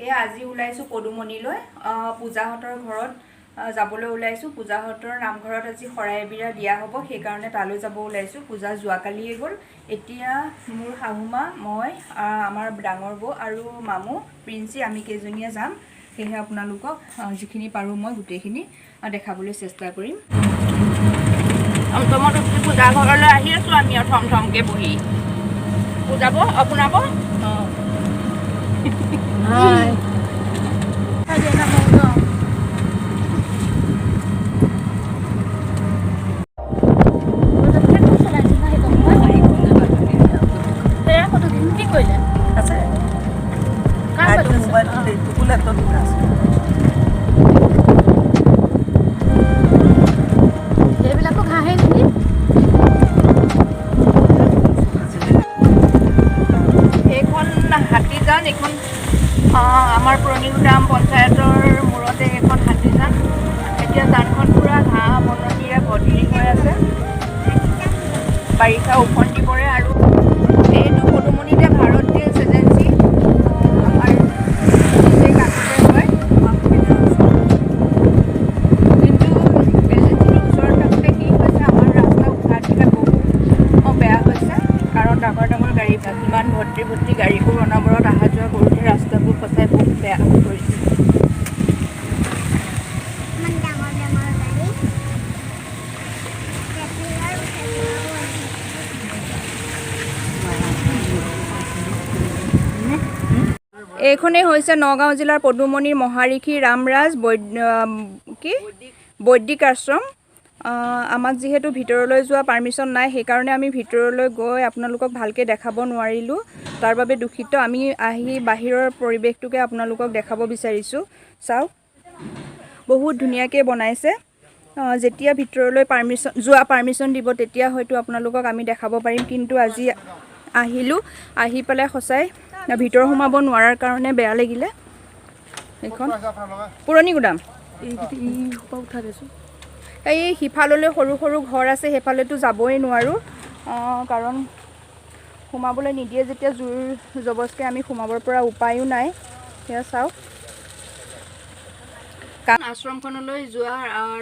এয়া আজি ওলাইছোঁ পদুমণিলৈ, পূজাহঁতৰ ঘৰত যাবলৈ ওলাইছোঁ। পূজাহঁতৰ নামঘৰত আজি শৰাই বিৰা দিয়া হ'ব, সেইকাৰণে তালৈ যাব ওলাইছোঁ। পূজা যোৱাকালিয়ে গ'ল। এতিয়া মোৰ শাহুমা, মই, আমাৰ ডাঙৰ বৌ আৰু মামু, প্ৰিন্সি, আমি কেইজনীয়ে যাম। সেয়েহে আপোনালোকক যিখিনি পাৰোঁ মই গোটেইখিনি দেখাবলৈ চেষ্টা কৰিম। টমটমত উঠি পূজা ঘৰলৈ আহি আছোঁ আমি আৰু থমথমকৈ বহি। পূজাব আপোনাব। হাই। আছে। মোবাইল লেপটপ আছে। এইবিলাকো ঘাঁহে নেকি? এইখন হাতীজান, এইখন আমাৰ পুৰণিগুদাম পঞ্চায়তৰ মূৰতে এইখন হাতীজান। এতিয়া জানখন পূৰা ঘাঁহ বননিৰে ভৰ্তি হৈ আছে, বাৰিষা ওফন্দি পৰে। আৰু এইটো পদুমণিতে ভাৰত গেছ এজেঞ্চি আমাৰ নিচেই কাষতে হয়। কিন্তু এজেঞ্চিটোৰ ওচৰত থাকোঁতে কি হৈছে, আমাৰ ৰাস্তা ঘাটবিলাক বহুত বেয়া হৈছে। কাৰণ ডাঙৰ ডাঙৰ গাড়ী, ইমান ভৰ্তি ভৰ্তি গাড়ীবোৰ অনবৰত অহা যোৱা কৰোঁতে ৰাস্তাবোৰ সঁচাই বহুত বেয়া হৈ পৰিছে। ইমান ডাঙৰ ডাঙৰ গাড়ী ট্ৰেফিকৰ উঠাই। এইখনেই হৈছে নগাঁও জিলাৰ পদুমণিৰ মহাঋষি ৰামৰাজ কি বৈদিক আশ্ৰম। আমাক যিহেতু ভিতৰলৈ যোৱা পাৰ্মিশ্যন নাই, সেইকাৰণে আমি ভিতৰলৈ গৈ আপোনালোকক ভালকৈ দেখাব নোৱাৰিলোঁ, তাৰ বাবে দুখিত। আমি আহি বাহিৰৰ পৰিৱেশটোকে আপোনালোকক দেখাব বিচাৰিছোঁ। চাওক, বহুত ধুনীয়াকৈ বনাইছে। যেতিয়া ভিতৰলৈ পাৰ্মিশ্যন যোৱা পাৰ্মিশ্যন দিব, তেতিয়া হয়তো আপোনালোকক আমি দেখাব পাৰিম। কিন্তু আজি আহিলোঁ, আহি পেলাই সঁচাই ভিতৰ সোমাব নোৱাৰাৰ কাৰণে বেয়া লাগিলে। এইখন পুৰণি গুদাম। এই সিফাললৈ সৰু সৰু ঘৰ আছে, সেইফালেতো যাবই নোৱাৰোঁ, কাৰণ সোমাবলৈ নিদিয়ে। যেতিয়া জোৰ জবজকৈ আমি সোমাবৰ পৰা উপায়ো নাই। সেয়া চাওক, কাৰণ আশ্ৰমখনলৈ যোৱা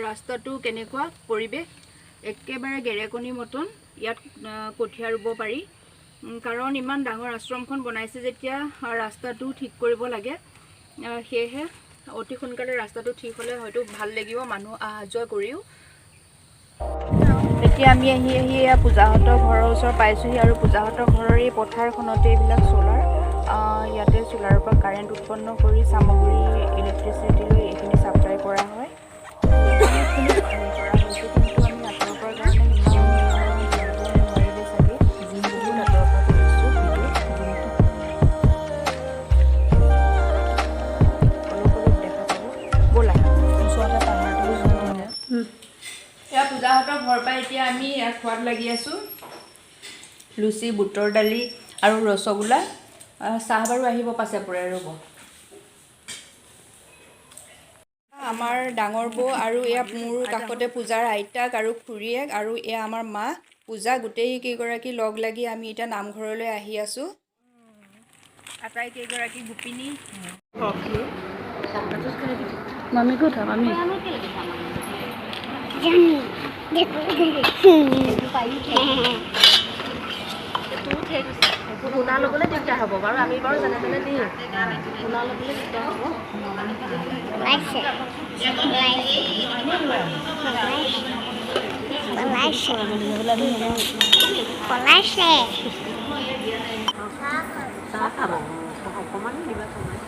ৰাস্তাটো কেনেকুৱা পৰিৱেশ, একেবাৰে গেৰেকনি মতন। ইয়াত কঠীয়া ৰুব পাৰি। কাৰণ ইমান ডাঙৰ আশ্ৰমখন বনাইছে যেতিয়া ৰাস্তাটো ঠিক কৰিব লাগে। সেয়েহে অতি সোনকালে ৰাস্তাটো ঠিক হ'লে হয়তো ভাল লাগিব মানুহ অহা যোৱা কৰিও। এতিয়া আমি আহি আহি এয়া পূজাহঁতৰ ঘৰৰ ওচৰ পাইছোঁহি। আৰু পূজাহঁতৰ ঘৰৰ এই পথাৰখনতে এইবিলাক চ'লাৰ, ইয়াতে চ'লাৰৰ পৰা কাৰেণ্ট উৎপন্ন কৰি চামগুৰি ইলেক্ট্ৰিচিটিলৈ এইখিনি ছাপ্লাই কৰা হয়। এইখিনি কৰা হৈছে, কিন্তু আমি আঁতৰৰ পৰা কাৰণে ইমান ধৰিব নোৱাৰিলে চাগে। বহুত আঁতৰৰ পৰা কৰিছোঁ ভিডিঅ'। অলপ অলপ দেখা পাব। ব'লা। ওচৰতে পাহাৰটো ধুনীয়া। এয়া পূজাহঁতৰ ঘৰ পাই এতিয়া আমি এয়া খোৱাত লাগি আছোঁ। লুচি, বুটৰ দালি আৰু ৰসগোল্লা। চাহ বাৰু আহিব পাছে পৰে, ৰ'ব। আমাৰ ডাঙৰ বৌ আৰু এয়া মোৰ কাষতে পূজাৰ আইতাক আৰু খুৰীয়েক আৰু এয়া আমাৰ মা পূজা, গোটেই কেইগৰাকী লগ লাগি আমি এতিয়া নামঘৰলৈ আহি আছোঁ। আটাইকেইগৰাকী গোপিনী। মামীকো উঠা মামী। জানি। শুনা ল'বলৈ দিগদাৰ হ'ব বাৰু, আমি বাৰু যেনে তেনে দিম, শুনা ল'বলৈ দিগদাৰ হ'ব। ওলাইছে, ওলাইছে, ওলাইছে। চাহ খাব অকণমান দিবা কমাই।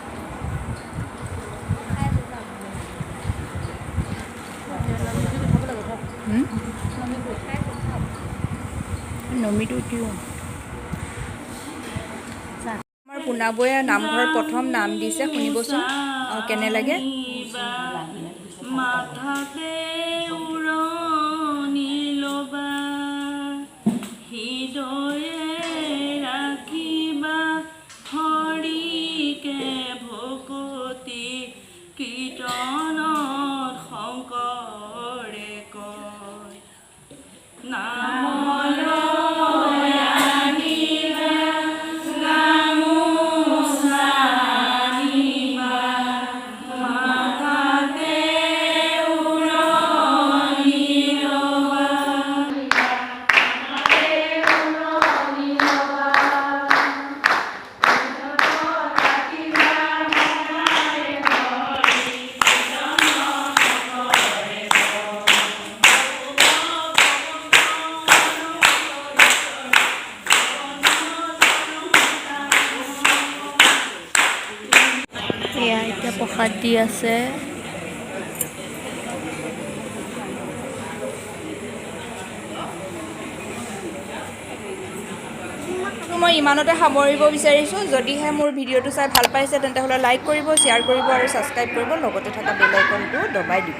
নমিটো দিওঁ। আমাৰ পোনাবৌয়ে নামঘৰত প্ৰথম নাম দিছে, শুনিবচোন কেনে লাগে। মাথাতে উৰণি ল'বা, হৃদয়ে ৰাখিবা হৰিকে ভকতি, কীৰ্তনত শংকৰে কয়, নাম আনিবা, গামোচা আনিবা। এতিয়া প্ৰসাদ দি আছে। মই ইমানতে সামৰিব বিচাৰিছোঁ। যদিহে মোৰ ভিডিঅ'টো চাই ভাল পাইছে, তেন্তে হ'লে লাইক কৰিব, শ্বেয়াৰ কৰিব আৰু ছাবস্ক্ৰাইব কৰিব, লগতে থকা বেল আইকনটো দবাই দিব।